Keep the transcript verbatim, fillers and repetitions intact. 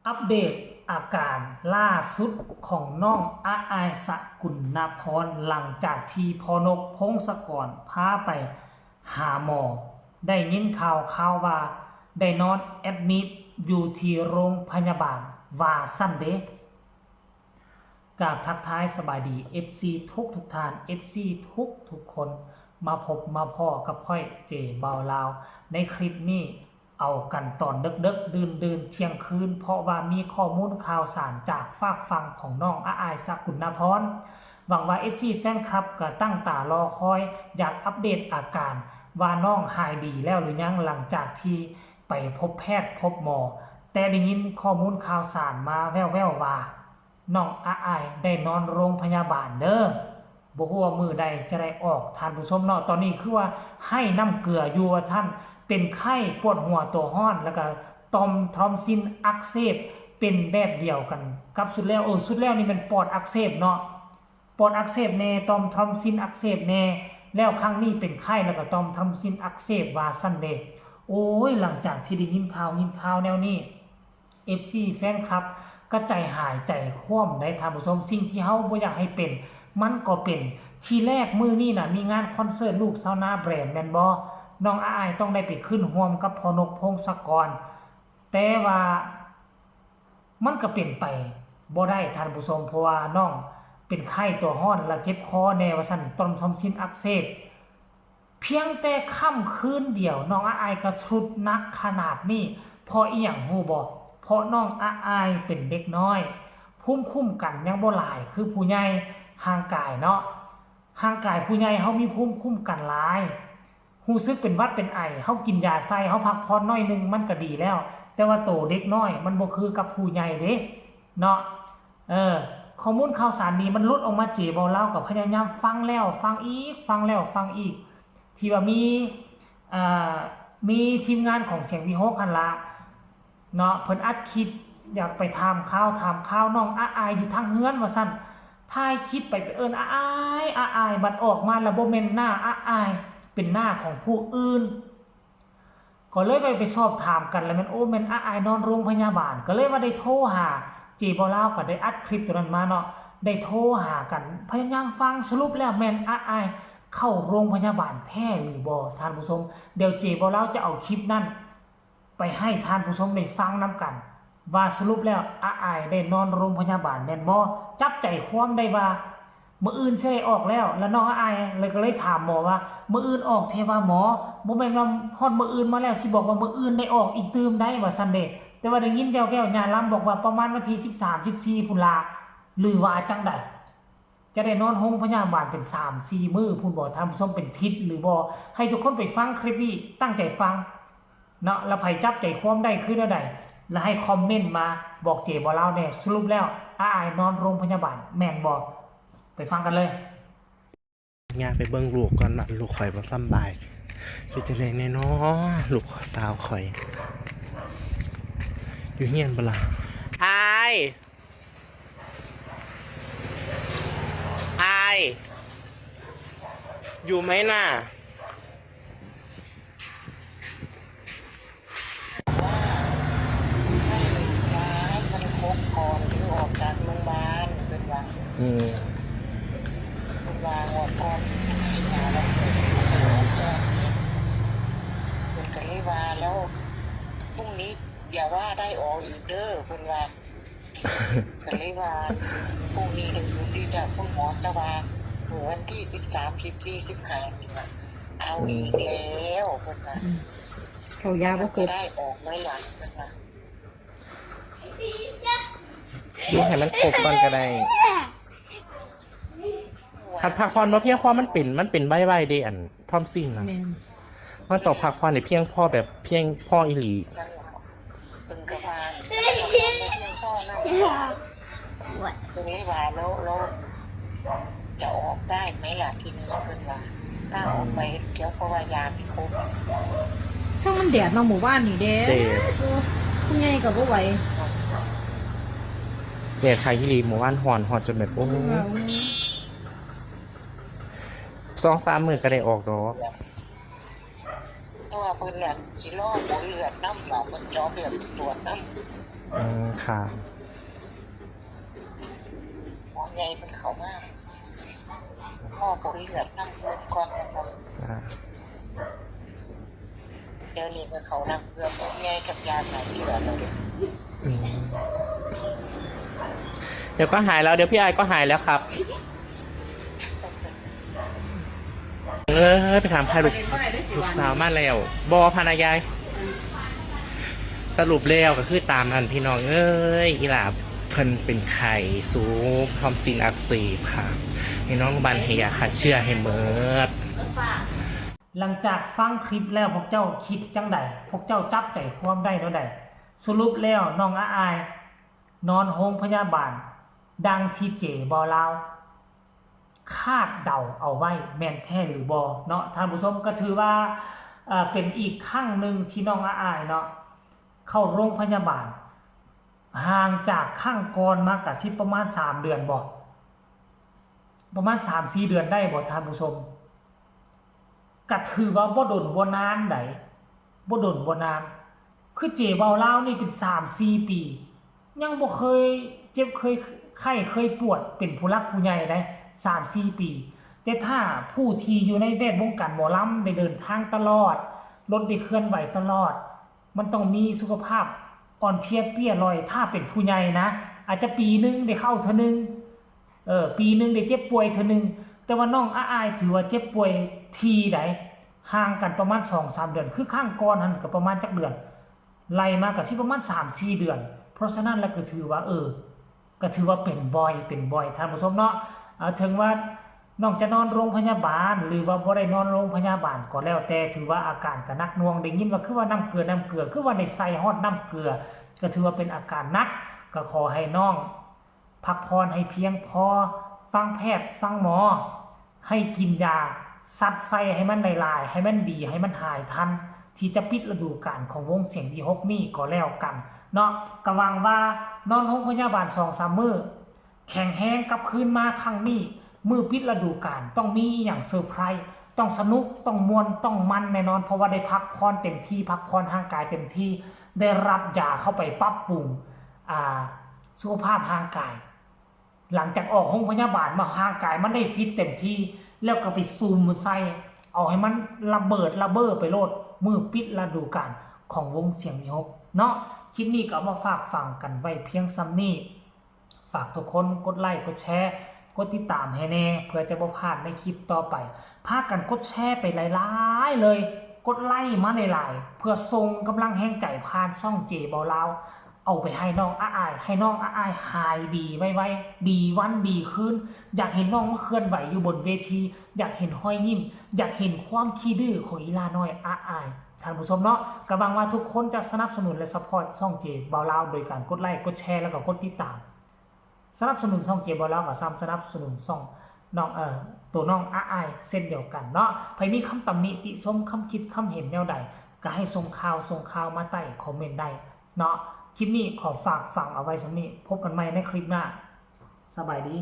อัปเดตอาการล่าสุดของน้องอาอายสกุณณพร หลังจากที่พ่อนกพงศกรพาไปหาหมอ ได้ยินข่าวข่าวว่าได้นอนแอดมิดอยู่ที่โรงพยาบาล ว่าซั่นเด้ กราบทักทายสบายดี เอฟซี ทุกทุกท่าน เอฟซี ทุกทุกคน มาพบมาพ้อกับข้อยเจเบาลาว ในคลิปนี้เอากันตอนเดิกๆ ดื่นๆ เที่ยงคืน เพราะว่ามีข้อมูลข่าวสารจากฝากฝั่งของน้องอาอายสกุณณพร หวังว่า เอฟซี แฟนคลับก็ตั้งตารอคอย อยากอัปเดตอาการว่าน้องหายดีแล้วหรือยัง หลังจากที่ไปพบแพทย์พบหมอ แต่ได้ยินข้อมูลข่าวสารมาแว่วๆ ว่า น้องอาอายได้นอนโรงพยาบาลเด้อ บ่ฮู้ว่ามื้อใดจะได้ออก ท่านผู้ชมเนาะ ตอนนี้คือว่าไห้น้ำเกลืออยู่ว่าซั่น เป็นไข้ปวดหัวตัวร้อน แล้วก็ต่อมทรอมซินอักเสบ เป็นแบบเดียวกันกับชุดแล้ว เออ ชุดแล้วนี่มันปอดอักเสบเนาะ ปอดอักเสบแน่ ต่อมทรอมซินอักเสบแน่ แล้วครั้งนี้เป็นไข้แล้วก็ต่อมทรอมซินอักเสบ ว่าซั่นเด้ โอ้ย หลังจากที่ได้ยินข่าว ยินข่าวแนวนี้ เอฟซี แฟนคลับ ก็ใจหายใจคว่ำได้ ท่านผู้ชม สิ่งที่เฮาบ่อยากให้เป็น มันก็เป็น ทีแรกมื้อนี้น่ะ มีงานคอนเสิร์ตลูกชาวนาแบรนด์แม่นบ่ น้องอาอายต้องได้ไปขึ้นร่วมกับพ่อนกพงศกร แต่ว่ามันก็เป็นไปบ่ได้ ท่านผู้ชม เพราะว่าน้องเป็นไข้ตัวร้อน และเจ็บคอแน่ว่าซั่น ต่อมทรอมซินอักเสบ เพียงแต่ค่ำคืนเดียว น้องอาอายก็ทรุดหนักขนาดนี้ เพราะอิหยังฮู้บ่ เพราะน้องอาอายเป็นเด็กน้อย ภูมิคุ้มกันยังบ่หลายคือผู้ใหญ่ ร่างกายเนาะ ร่างกายผู้ใหญ่เฮามีภูมิคุ้มกันหลาย รู้สึกเป็นหวัดเป็นไอ เฮากินยาใส่ เฮาพักผ่อนหน่อยหนึ่งมันก็ดีแล้ว แต่ว่าโตเด็กน้อยมันบ่คือกับผู้ใหญ่เด้ เนาะ เออ ข้อมูลข่าวสารนี้มันหลุดออกมา เจเบาลาวก็พยายามฟังแล้วฟังอีก ฟังแล้วฟังอีก ที่ว่ามี อ่า มีทีมงานของเสียงวิหกหั่นละ เนาะ เพิ่นอัดคลิปอยากไปถามข่าว ถามข่าวน้องอาอายอยู่ทางเฮือนว่าซั่น ถ่ายคลิปไป ไปเอิ้นอาอาย อาอาย บัดออกมาแล้วบ่แม่นหน้าอาอาย เป็นหน้าของผู้อื่น ก็เลยไป ไปสอบถามกัน แล้วแม่น โอ้ แม่นอาอายนอนโรงพยาบาล ก็เลยว่าได้โทรหา เจเบาลาว ก็ได้อัดคลิปตัวนั้นมาเนาะ ได้โทรหากัน พยายามฟัง สรุปแล้วแม่นอาอายเข้าโรงพยาบาลแท้หรือบ่ ท่านผู้ชม เดี๋ยวเจเบาลาวจะเอาคลิปนั้น ไปให้ท่านผู้ชมได้ฟังนำกัน ว่าสรุปแล้วอาอายได้นอนโรงพยาบาลแม่นบ่ จับใจความได้ว่า มื้ออื่นสิได้ออกแล้ว แล้วน้องอาอายเลยก็เลยถามหมอว่า มื้ออื่นออกแท้บ่หมอ บ่แม่นว่าฮอดมื้ออื่นมาแล้วสิบอกว่ามื้ออื่นได้ออกอีกตื่มใด๋ ว่าซั่นเด้ แต่ว่าได้ยินแว่วๆ ย่าลำบอกว่าประมาณวันที่สิบสาม สิบสี่ พุ้นล่ะ หรือว่าจั่งใด๋ จะได้นอนโรงพยาบาลเป็นสามสี่มื้อพุ้นบ่ ท่านผู้ชม เป็นทิศหรือบ่ ให้ทุกคนไปฟังคลิปนี้ ตั้งใจฟังเนาะ แล้วไผจับใจความได้คือแนวใด๋ แล้วให้คอมเมนต์มาบอกเจเบาลาวแน่ สรุปแล้วอาอายนอนโรงพยาบาลแม่นบ่ ไปฟังกันเลย ย่างไปเบิ่งลูกก่อนนะ ลูกข่อยบ่สำบาย คือจั่งใด๋แน่น้อ ลูกสาวข่อย อยู่เฮือนบ่ล่ะ อาย อาย อยู่ไหมน่ะ ให้ย้ายมันครบก่อนถึงออกจากโรงพยาบาล เพิ่นว่า อืม เพิ่นว่าออกก่อน ให้ยาแล้วเพิ่นก็เลยว่า แล้วพรุ่งนี้อย่าว่าได้ออกอีกเด้อ เพิ่นว่า ก็เลยว่าพรุ่งนี้เราอยู่ที่จะคุณหมอ แต่ว่ามื้อวันที่สิบสาม สิบสี่ สิบห้า นี่ล่ะ เอาอีกแล้ว เพิ่นว่า อืม เขายาบ่ครบ จะได้ออกไหมล่ะ เพิ่นว่า อยู่ให้มันครบก่อนก็ได้ คันพักผ่อนบ่เพียงพอมันเป็น มันเป็นไวๆเด้ อันทรอมซินนะ แม่น มันต้องพักผ่อนให้เพียงพอ แบบเพียงพออีหลี นั่นล่ะ เพิ่นก็ว่า เพิ่นก็ว่า เพิ่นเลยว่า แล้ว แล้วจะออกได้ไหมล่ะทีนี้ เพิ่นว่า ถ้าออกไปเดี๋ยวเพราะว่ายาไม่ครบ ทั้งมันแดดเนาะ หมู่บ้านนี่แดด แดด โอ้ ผู้ใหญ่ก็บ่ไหว แดดคักอีหลี หมู่บ้านฮ้อน ฮ้อนจนแบบ โอ้ เพิ่นว่า โอ้ สองสามมื้อก็ได้ออกดอก แต่ว่าเพิ่นนั่นสิรอผลเลือดนำล่ะ เพิ่นเจาะเลือดไปตรวจนำ อืม ค่ะ หมอใหญ่เพิ่นเข้ามา รอผลเลือดนำเพิ่นก่อนว่าซั่น จ้า เดี๋ยวนี้ก็เข้าน้ำเกลือ หมอใหญ่กับยาฆ่าเชื้อแล้วเด้ อืม เดี๋ยวก็หายแล้ว เดี๋ยวพี่อายก็หายแล้วครับ เออ ไปถามใครลูก ลูกสาวมาแล้ว บ่ พะนายาย สรุปแล้วก็คือตามนั้นพี่น้องเอ้ย อีหลาเพิ่นเป็นไข้สูง ทอนซิลอักเสบค่ะ ให้นอนโรงพยาบาล ให้ยาฆ่าเชื้อให้เมิด หลังจากฟังคลิปแล้วพวกเจ้าคิดจั่งใด พวกเจ้าจับใจความได้แนวใด สรุปแล้วน้องอาอาย นอนโรงพยาบาล ดังที่เจบ่าวลาว คาดเดาเอาไว้แม่นแท้หรือบ่เนาะ ท่านผู้ชม ก็ถือว่า เอ่อ เป็นอีกครั้งหนึ่งที่น้องอาอายเนาะ เข้าโรงพยาบาล ห่างจากครั้งก่อนมากะสิประมาณสามเดือนบ่ ประมาณสามสี่เดือนได้บ่ ท่านผู้ชม ก็ถือว่าบ่ดนบ่นานใด บ่ดนบ่นาน คือเจบ่าวลาวนี่เป็นสามสี่ปี ยังบ่เคยเจ็บเคยไข้เคยปวดเป็นผู้หลักผู้ใหญ่ได้ สามสี่ปี แต่ถ้าผู้ที่อยู่ในแวดวงการหมอลำได้เดินทางตลอด รถได้เคลื่อนไหวตลอด มันต้องมีสุขภาพอ่อนเพลียเปลี้ยลอย ถ้าเป็นผู้ใหญ่นะ อาจจะปีหนึ่งได้เข้าเทื่อหนึ่ง เออ ปีหนึ่งได้เจ็บป่วยเทื่อหนึ่ง แต่ว่าน้องอาอายถือว่าเจ็บป่วยทีใด ห่างกันประมาณสองสามเดือน คือครั้งก่อนหั่นก็ประมาณจักเดือน ไล่มาก็สิประมาณสามสี่เดือน เพราะฉะนั้นแล้วก็ถือว่า เออ ก็ถือว่าเป็นบ่อย เป็นบ่อย ท่านผู้ชมเนาะ เอ่อ ถึงว่าน้องจะนอนโรงพยาบาล หรือว่าบ่ได้นอนโรงพยาบาลก็แล้วแต่ ถือว่าอาการก็หนักหน่วง ได้ยินว่าคือว่าน้ำเกลือ น้ำเกลือ คือว่าได้ใส่ฮอดน้ำเกลือ ก็ถือว่าเป็นอาการหนัก ก็ขอให้น้องพักผ่อนให้เพียงพอ ฟังแพทย์ ฟังหมอ ให้กินยา ซัดใส่ให้มันหลายๆ ให้มันดี ให้มันหายทัน ที่จะปิดฤดูกาลของวงเสียงวีหกนี่ก็แล้วกันเนาะ ก็หวังว่านอนโรงพยาบาลสองสามมื้อ แข็งแรงกลับคืนมาครั้งนี้ มื้อปิดฤดูกาลต้องมีอหย่างเซอร์ไพรส์ ต้องสนุก ต้องม่วน ต้องมันแน่นอน เพราะว่าได้พักผ่อนเต็มที่ พักผ่อนร่างกายเต็มที่ ได้รับยาเข้าไปปรับปรุง อ่า สุขภาพร่างกาย หลังจากออกโรงพยาบาลมา ร่างกายมันได้ฟิตเต็มที่ แล้วก็ไปซูมมันใส่ เอาให้มันระเบิดระเบ้อไปโลด มื้อปิดฤดูกาลของวงเสียงวีหกเนาะ คลิปนี้ก็เอามาฝากฟังกันไว้เพียงส่ำนี้ ฝากทุกคนกดไลค์ กดแชร์ กดติดตามให้แน่ เพื่อจะบ่พลาดในคลิปต่อไป พากันกดแชร์ไปหลายๆ เลย กดไลค์มาหลายๆ เพื่อส่งกำลังแฮงใจผ่านช่องเจบ่าวลาว เอาไปให้น้องอาอาย ให้น้องอาอายหายดีไวๆ ดีวันดีคืน อยากเห็นน้องมาเคลื่อนไหวอยู่บนเวที อยากเห็นฮอยยิ้ม อยากเห็นความขี้ดื้อของอีหล่าน้อยอาอาย ท่านผู้ชมเนาะ ก็หวังว่าทุกคนจะสนับสนุนและซัพพอร์ตช่องเจบ่าวลาว โดยการกดไลค์ กดแชร์ แล้วก็กดติดตาม สนับสนุนช่องเจบ่าวลาวก็ส่ำสนับสนุนช่องน้อง เอ่อ ตัวน้องอาอายเช่นเดียวกันเนาะ ใผมีคำตำหนิติชม คำคิดคำเห็นแนวใด ก็ให้ส่งข่าว ส่งข่าวมาใต้คอมเมนต์ได้เนาะ คลิปนี้ขอฝากฟังเอาไว้ส่ำนี้ พบกันใหม่ในคลิปหน้า สบายดี